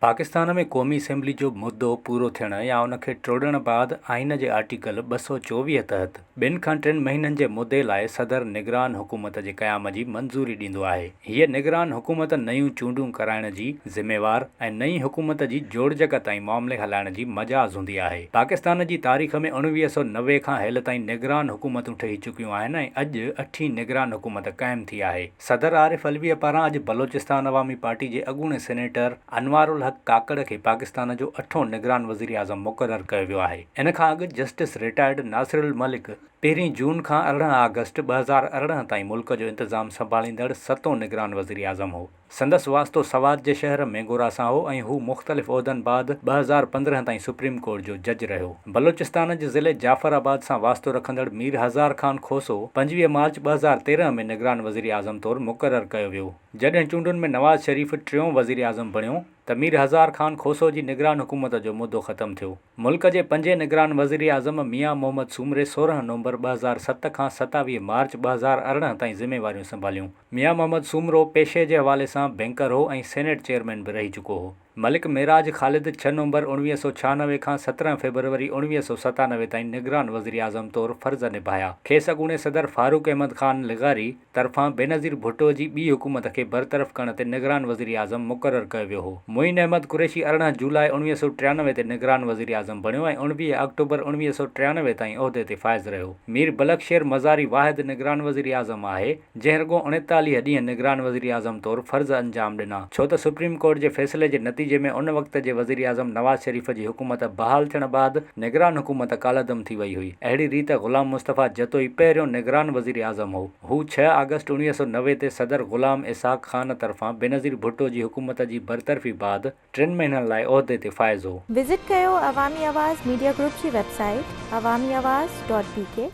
پاڪستان ۾ قومي اسيمبلي جو مدو پورو ٿيڻ يا ان کي ٽوڙڻ بعد آئين جي آرٽيڪل 224 تحت ٻن کان ٽن مهينن جي مدي لاء صدر نگران حڪومت جي قيام جي منظوري ڏيندو آهي. هيء نگران حڪومت نيون چونڊون ڪرائڻ جي ذميوار ۽ نئين حڪومت جي جوڙجڪ تائين معاملي هلائڻ جي مجاز هوندي آهي. پاڪستان جي تاريخ ۾ 1990 کان هيل تائين نگران حڪومتون ٺهي چڪيون آهن ۽ اڄ اٺين نگران حڪومت قائم ٿي آهي. صدر عارف علويء پاران اڄ بلوچستان عوامي پارٽي جي اڳوڻي سينيٽر انوار الحق ڪاڪڙ کي پاڪستان جو اٺون نگران وزيراعظم مقرر ڪيو ويو آهي. ان کان اڳ جسٽس رٽائرڊ ناصر الملڪ پهرين جون کان 18 آگسٽ 2018 تائين ملڪ جو انتظام سنڀاليندڙ ستون نگران وزيراعظم هو. سندس واسطو سوات جي شهر مينگورا سان هو ۽ هو مختلف عهدن بعد 2015 تائين سپريم ڪورٽ جو جج رهيو. بلوچستان جي ضلعي جعفر آباد سان واسطو رکندڙ مير هزار خان کوسو 25 مارچ 2013 ۾ نگران وزيراعظم طور مقرر ڪيو ويو. جڏهن چونڊن ۾ نواز شريف ٽيون وزيراعظم بڻيو ته مير هزار خان کوسو جي نگران حڪومت جو مدو ختم ٿيو. ملڪ جي پنجين نگران وزيراعظم ميان محمد سومري 16 نومبر 2007 کان 27 مارچ 2018 تائين ذميواريون سنڀاليون. ميان محمد سومرو پيشي جي حوالي سان بينڪر هو ۽ سينيٽ چيئرمين به رهي چڪو هو. ملڪ معراج خالد ڇهه نومبر 1996 کان 17 فيبروري 1997 تائين نگران وزيراعظم طور فرض نڀايا. کيس اڳوڻي صدر فاروق احمد خان لغاري طرفان بينظير ڀٽو جي ٻي حڪومت کي برطرف ڪرڻ تي نگران وزيراعظم مقرر ڪيو ويو هو. معين احمد قريشي 18 جولاء 1993 تي نگران وزيراعظم بڻيو ۽ 29 آڪٽوبر 1993 تائين عهدي تي فائز رهيو. مير بلخ شير مزاري واحد نگران وزيراعظم آهي، جنهن رڳو 39 ڏينهن نگران وزيراعظم طور فرض انجام ڏنا، ڇو ته سپريم ڪورٽ جي فيصلي جي نتيجي ۾ ان وقت جي وزيراعظم نواز شريف جي حڪومت بحال ٿيڻ بعد نگران حڪومت ڪالعدم ٿي وئي هئي. اهڙي ريت غلام مصطفيٰ جتوئي پهريون نگران وزيراعظم هو. هو ڇهه آگسٽ 1990 تي صدر غلام اسحاق خان طرفان بينظير ڀٽو جي حڪومت جي برطرفي بعد ٽن مهينن لاء عهدي تي فائز هو. وزٽ ڪيو عوامي آواز ميڊيا گروپ جي web site Awami Awaz dot B K.